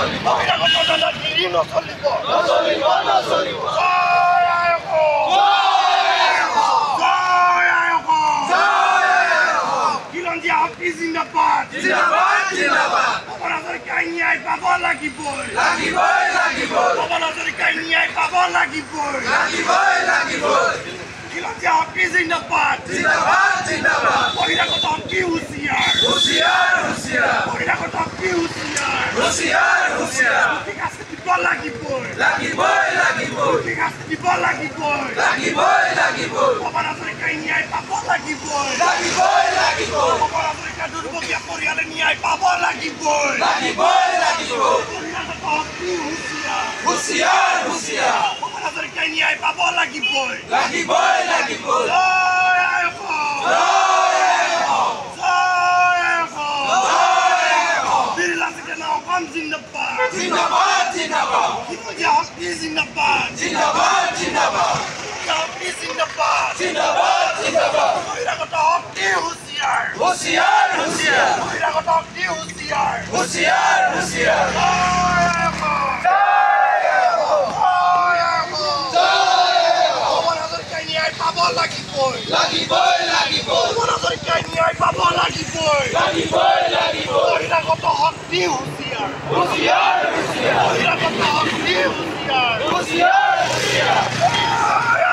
নচলিব বহিৰাগত দাদাগিৰি নচলিব নচলিব নচলিব জয় আই অসম জয় আই অসম জয় আই অসম খিলঞ্জীয়া শক্তি জিন্দাবাদ জিন্দাবাদ জিন্দাবাদ পৱন হাজৰিকাই ন্যায় পাব লাগিবই লাগিবই লাগিবই পৱন হাজৰিকাই ন্যায় পাব লাগিবই লাগিবই লাগিবই খিলঞ্জীয়া শক্তি জিন্দাবাদ জিন্দাবাদ জিন্দাবাদ বহিৰাগত শক্তি হুঁচিয়াৰ হুঁচিয়াৰ হুঁচিয়াৰ বহিৰাগত শক্তি হুঁচিয়াৰ হুঁচিয়াৰ হুঁচিয়াৰ শাস্তি দিব লাগিবই লাগিবই লাগিবই শাস্তি দিব লাগিবই লাগিবই লাগিবই পৱন হাজৰিকাই ন্যায় পাব লাগিবই লাগিবই লাগিবই পৱন হাজৰিকা দুৰ্ভগীয়া পৰিয়ালে ন্যায় পাব লাগিবই লাগিবই লাগিবই বহিৰাগত শক্তি হুঁচিয়াৰ হুঁচিয়াৰ হুঁচিয়াৰ পৱন হাজৰিকাই ন্যায় পাব লাগিবই লাগিবই লাগিবই জয় আই অসম জয় আই অসম জয় আই অসম জয় আই অসম বীৰ লাচিত অসম জিন্দাবাদ জিন্দাবাদ জিন্দাবাদ খিলঞ্জীয়া শক্তি জিন্দাবাদ জিন্দাবাদ জিন্দাবাদ শক্তি জিন্দাবাদ জিন্দাবাদ জিন্দাবাদ বহিৰাগত শক্তি হুঁচিয়াৰ হুঁচিয়াৰ হুঁচিয়াৰ বহিৰাগত শক্তি হুঁচিয়াৰ হুঁচিয়াৰ হুঁচিয়াৰ জয় আই অসম জয় আই অসম জয় আই অসম জয় আই অসম পৱন হাজৰিকাই ন্যায় পাব লাগিবই লাগিবই লাগিবই পৱন হাজৰিকাই ন্যায় পাব লাগিবই লাগিবই লাগিবই বহিৰাগত শক্তি হুঁচিয়াৰ হুঁচিয়াৰ হুঁচিয়াৰ বহিৰাগত শক্তি হুঁচিয়াৰ হুঁচিয়াৰ হুঁচিয়াৰ।